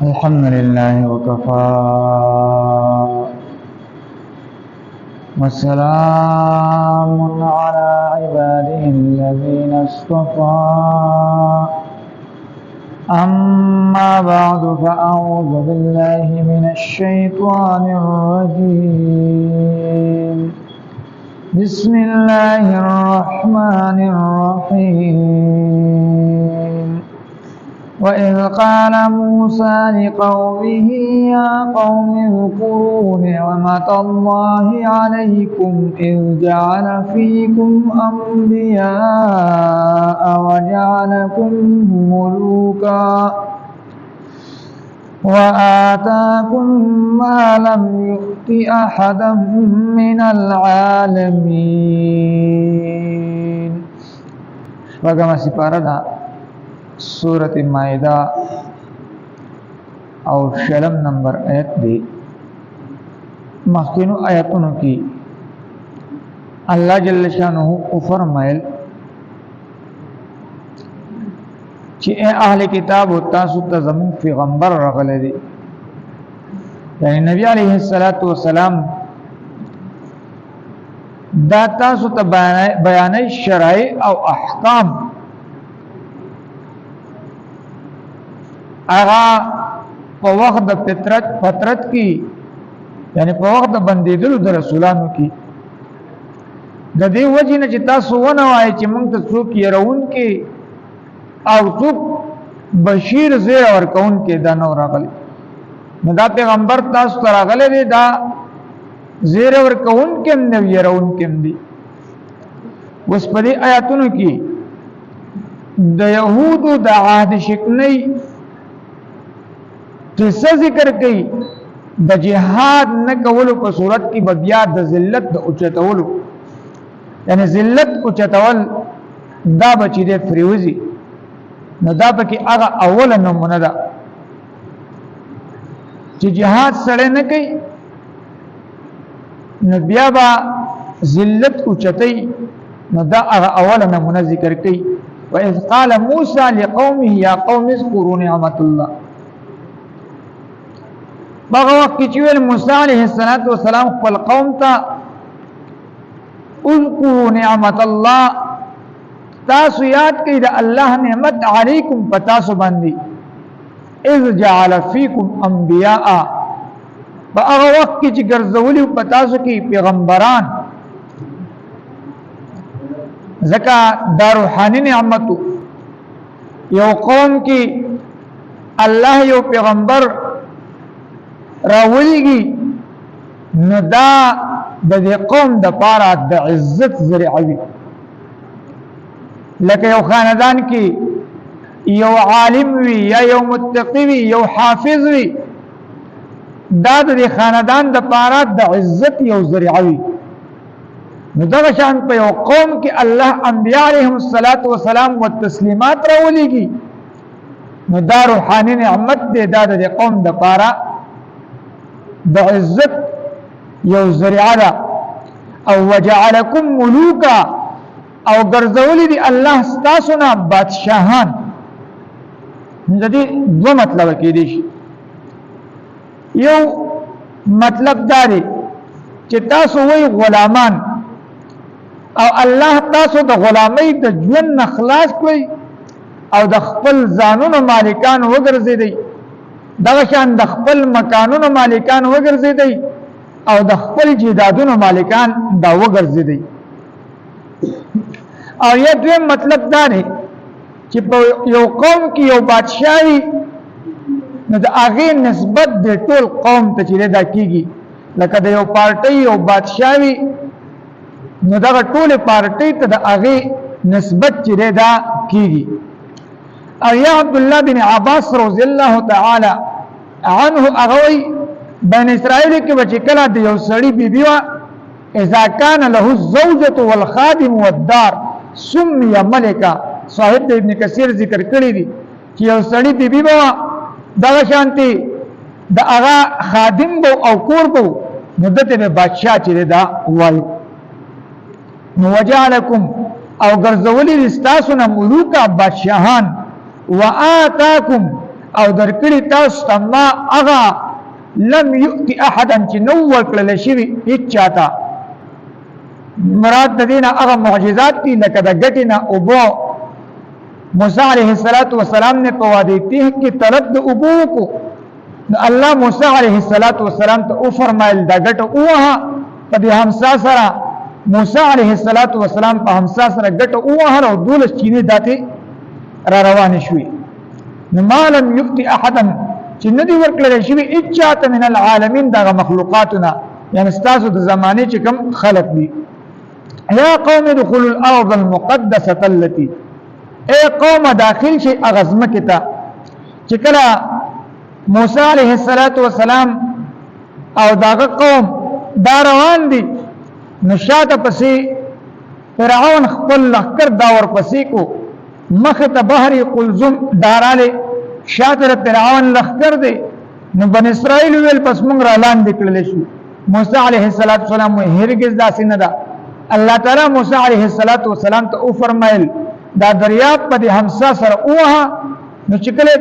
الحمد لله وكفى وسلام على عباده الذين اصطفى أما بعد فأعوذ بالله من الشيطان الرجيم بسم الله الرحمن الرحيم وإذ قال موسى لقومه يا قوم اذكروا نعمة الله عليكم إذ جعل فيكم أنبياء وجعلكم ملوكا وآتاكم ما لم يؤت أحدا من العالمين. Bagaimana siparada سورة مائدہ اور شلم نمبر آیت دی مخکینو آیتونو کی اللہ جل شانہ کو فرمائل چی اے اہل کتاب تاسو ته زمون پیغمبر راغلی دی یعنی نبی علیہ السلام دا تاسو ته بیانای شرایع او احکام آغا په وخت د فترت کی یعنی په وخت د بندیدلو د رسولانو کی د دې وجه نه چې تاسو ونه وایي چې موږ ته څوک يرون کې او څوک بشیر زیر ورکون کې دا نو راغلی نو دا پیغمبر تاسو ته راغلی دی دا زیر ورکون کې نو يرون کې دی اوس په دې آیاتونو کې د يهودو د عهد شکنی قصه ذکر کئی د جهاد نه کولو په صورت کې بیا د ذلت د اوچتولو یعنی ذلت اوچتول دا بچی د فریوزی نو دا پکې هغه اوله نمونه ده چې جهاد سره نه کوي نو بیا با ذلت اوچتای نو دا هغه اوله نمونه ذکر کئی واذ قال موسى لقومه يا قوم اذكروا نعمت الله باغه وخت چې ویل موسی علیه السلام خپل قوم ته اذكروا نعمت الله تاسو یاد کړئ د الله نعمت علیکم پتاسو باندې اذ جعل فیکم انبیاء باغه وخت چې ګرځولي پتاسو کې پیغمبران زکا داروحانی نعمت یو قوم کې الله یو پیغمبر راولیږي نو دا د دې قوم د پاره د عزت ذریعه وي لکه یو خاندان کې یو عالم وي یا یو متقی وي یو حافظ وي دا د دې خاندان د پاره د عزت یو ذریعه وي نو دا شان په یو قوم کې الله انبیاء علیهم السلام و تسلیمات راولیږي نو دا روحاني نعمت دې دا د قوم د پاره د عزت یو ذریعه ده او وجعلکم ملوکا او ګرځولي دي الله ستاسو نه بادشاہان د دې دوه مطلب کې دي یو مطلب دا دی چې تاسو وای غلامان او الله تاسو د غلامۍ د ژوند نه خلاص کړئ او د خپل ځانونو مالکان وګرځئ دغه شان د خپل مکانونو مالکان وګرځیدي او د خپل جیدادونو مالکان دا وګرځیدي او یا دویم مطلب دا دی چې په یو قوم کې یو بادشاہي نو د هغه نسبت د ټول قوم ته چې دا کیږي لکه د یو پارټي یو بادشاہي نو دا ټول پارټي ته د هغه نسبت چې دا کیږي او یا عبد الله بن عباس رضی الله تعالی عنه اغوی بن اسرائیل کې بچ کله د یو سړی بیبي وا اذا كان له الزوجه والخادم والدار سمي ملکا صاحب ابن کثیر ذکر کړی دی چې یو سړی بیبي وا دغه شانتي د هغه خادم بو او کور بو نو دته به بادشاہ چې دا وایي نو وجعلکم او ګرځولي رستاسو نه ملوکا بادشاہان وآتاکم او درکړي تاسو ته ما هغه لم یؤتی احدا چې نو ورکړل شوي هیڅ چاته مراد د دې نه هغه معجزات دي لکه د ګټې نه اوبو موسی علیه السلام نے په وادي تیه کې طلب د اوبو کو الله موسی علیه السلام ته او فرمایل دا ګټه اوه په دې همسا سره موسی علیه السلام په همسا سره ګټه اوه او دولس چینه داتې را روان شوي نو مالم یؤتی احدا چې ندی ورکړل شوی اچاته من العالمین دا مخلوقاتنا یعنی ستاسو د زمانه چې کوم خلق دي یا قوم ادخلوا الارض المقدسه التي اے قوم داخل شي اغزمه کتا چې کله موسی علیه السلام او داغه قوم دا روان دي نشاته پسې فرعون خپل لخر دا ور پسې کو مخ ته بحر قلزم داراله شاته فرعون لخر دی نو بن اسرائیل ویل پس موږ را لاندې کړل شو موسی علیه السلام هرگز داسې نه ده الله تعالی موسی علیه السلام ته او فرمایل دا دریاب په همسا سره اوه نو چې کله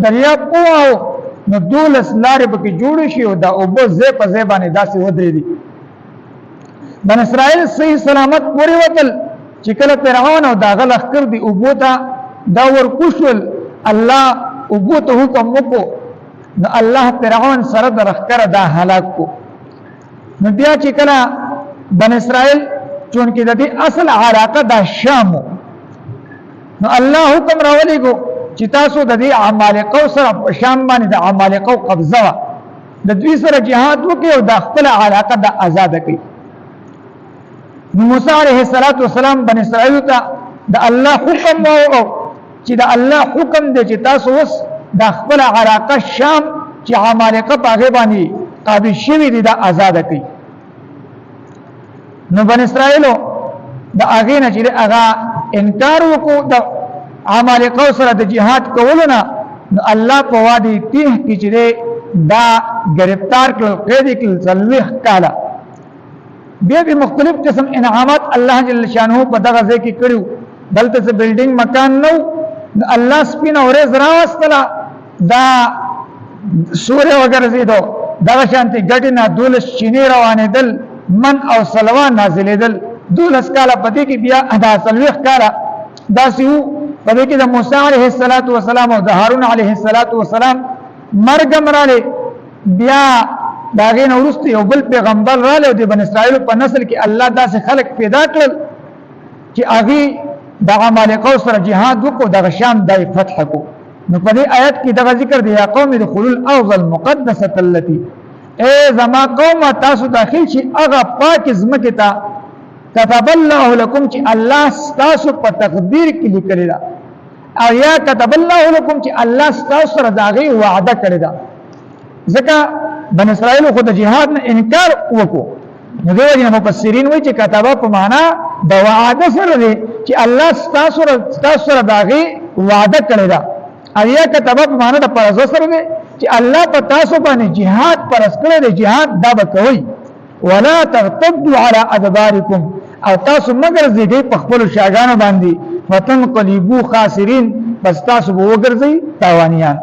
دریاب اوه نو دولس لارې به کې جوړ شي او دا اوبه زې په زې باندې داسې ودرې دي بن اسرائیل صحیح سلامت پوری وتل چې کله فرعون او داغه لخر دی اوبو ته دا ورکوشل الله اوبو ته حکم وکړو نو الله فرعون سره د رخکر دا هلاک کو نو بیا چې کله بن اسرائیل چون کې د دې اصل علاقه دا شام نو الله حکم راولېګو چې تاسو د دې عمالقو سره شام باندې د عمالقو قبضه د دوی سره جهاد وکړي او د خپل علاقه د آزاد کړي نو موسی علیه السلام بن اسرائیل ته د الله حکم وو چې د الله حکم دی چې تاسو اوس د خپل علاقه شام چې عمالقه په هغه باندې قابل شوي دي د آزاد کړي نو بن اسرائیل د هغه نه چې هغه انکار وکړو د عمالقه سره د جهاد کولو نه نو الله په وادي تیه کې چې دا گرفتار کړل قید کړل څلوېښت کاله بیا به مختلف قسم انعامات الله جل شانه په دغه ځای کې کړیو دلته څه بلډینګ مکان نو الله سپین اورز راوستله دا سورې وګرځېدو دغه شانتي ګټې نه دولس چینې روانېدل من او سلوان نازلېدل دولس کاله پدې کې بیا دا څلوېښت کاله داسې وو پدې کې د موسی علیه السلام او د هارون علیه السلام مرګ مراله بیا داغه نو ورسته یو بل پیغمبر رااله د بن اسرائیل په نسل کې الله داسې خلق پیدا کړل چې هغه د عمالقو سره جهاد وکړو د شام دای فتح کو نو په دې آیت کې دغه ذکر دی یا قوم ادخلوا الارض المقدسه التي اے زما قوم تاسو داخل شي هغه پاک زمکه ته كتب الله لكم چې الله تاسو په تقدیر کې لیکلی دا او یا كتب الله لكم چې الله تاسو سره داغه وعده کړی دا ځکه بن اسرائیل خو د جهاد نه انکار وکړو نو دوی مفسرین وایي چې کتابه په معنا د وعده سره دی چې الله تاسو سره داغه وعده کړی دا او یا کتابه په معنا د پرځو سره دی چې الله په تاسو باندې جهاد پرس کړی دی جهاد دا به کوي ولا ترتدوا على ادباركم او تاسو مگر زیږي په خپل شاګانو باندې فتنقلبوا خاسرین بس تاسو به وګرځي تاوانیان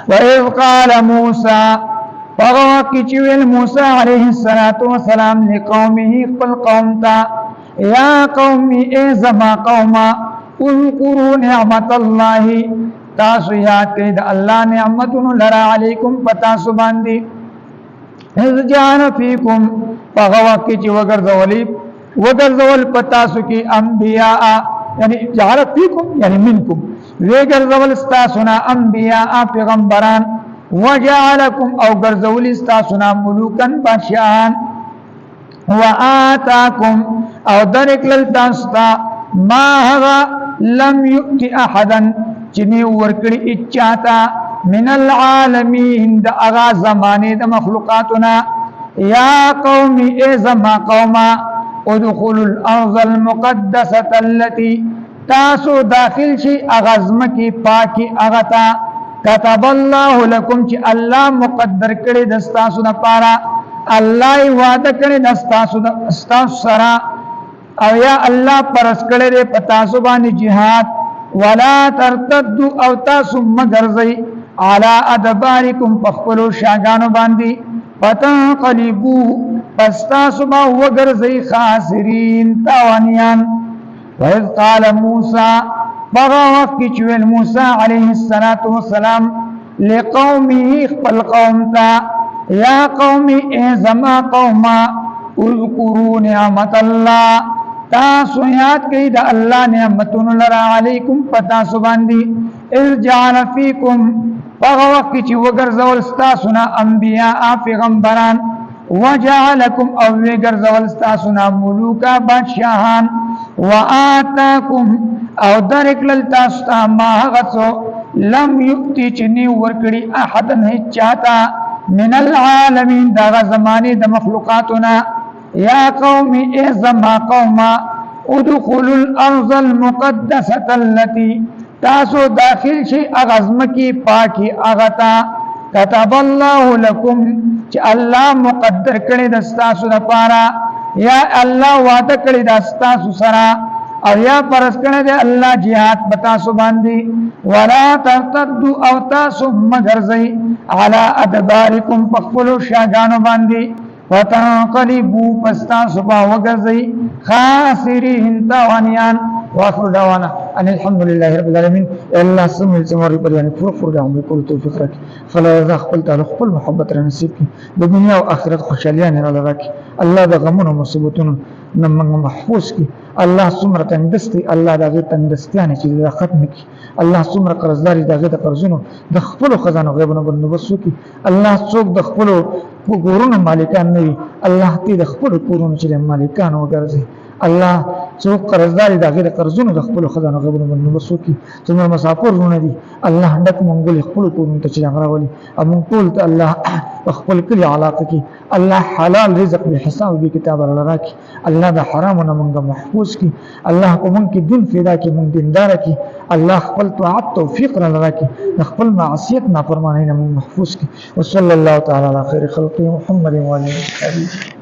وَإِذْ قَالَ مُوسَى فَغَوَكِ چویل موسی علیہ السلام لقومه قل قومتا یا قومی اے زما قوما اذکروا نعمت اللہ تاسو یاد کړئ د الله نعمتونو لرا علیکم پتاسو باندې اذ جعل فیکم فغوک چې وګرځول پتاسو کې انبیاء یعنی جعل فیکم یعنی منکم وګرځول استاسنا انبیاء پیغمبران وجعلکم او ګرځول استاسنا ملوکن بادشاہان وآتاکم او درکل تاسو ما هغه لم یؤت احدا چنی ورکړي اچاتا من العالمین د اغا زمانه د مخلوقاتنا یا قوم ازما قوما ادخلوا الارض المقدسه التي تاسو داخل شي اغزم کی پاکی اغتا كتب الله لكم چې الله مقدر کړي د تاسو لپاره الله وعده کړي د تاسو سره او یا الله پرس کړي د تاسو باندې jihad ولا ترتدوا او تاسو مگرزئی على ادبارکم پخپلو شاگانو باندی فتنقلبو پس تاسو با وگرزئی خاسرین تاوانیان. وَإِذْ قَالَ مُوسَى بغا وقت چویل موسیٰ علیہ السلام لقومه خپل قوم تا یا قومی اے زما قوما اذکروا نعمت اللہ تاسو یاد کئی دا اللہ نعمتون لرا علیکم پتاسو باندی اذ جعل فیکم بغا وقت چی وگرزول ستاسونا انبیاء پیغمبران وجعلکم او وگرزول ستاسونا ملوکا بادشاہان وآتاکم او درک للتاستا ما غصو لم یؤتی چنی ورکڑی احدا ہیچ چاہتا من العالمین داغا زمانی دا مخلوقاتنا. یا قومی اے زما قوما ادخلوا الارض المقدسة التي تاسو داخل شی اغزمکی پاکی اغتا کتب اللہ لکم چی اللہ مقدر کردی دستاسو دا پارا یا اللہ وعدہ کردی دستاسو سرا او یا پرس کردی اللہ جہاد بتاسو باندی ولا ترتدو او تاسو مگرزی علا ادبارکم پخفلو شاگانو باندی وتنقلبوا پستاسو با وگرزی خاسرین تاوانیان. واخر دعوانا ان الحمد لله رب العالمين. الله سمع السماوات والارض فرفر دعوم بكل توفيق لك فلا يزاق قلت له قل محبت نصيبك بالدنيا واخره خوشاليان لك الله دا غمون مصيبتون نمن محفوظ کی الله سمره تندستي الله دا غي تندستيانه چې دا ختم کی الله سمره قرضداري دا غي د قرضونو د خپل خزانه غيبونه بنوبسو کی الله څوک د خپل کورونو مالکان نه وي الله تی د خپل کورونو چې مالکان وګرځي الله څوک قرضداري دا غیر قرضونو د خپل خزانه غوونه باندې وسو کی څومره مسافر رونه دي الله ډک مونږ خپل کورونو ته چې راغلي امون ټول ته الله خپل کلی علاقه کی الله حلال رزق به حساب به کتاب الله کی الله د حرام نه مونږ محفوظ کی الله کو مونږ دین فدا کی مونږ دیندار کی الله خپل طاعت توفیق را لراکی خپل معصیت نافرمانی نه مونږ محفوظ کی وصلی الله تعالی علی خیر خلق محمد و علیه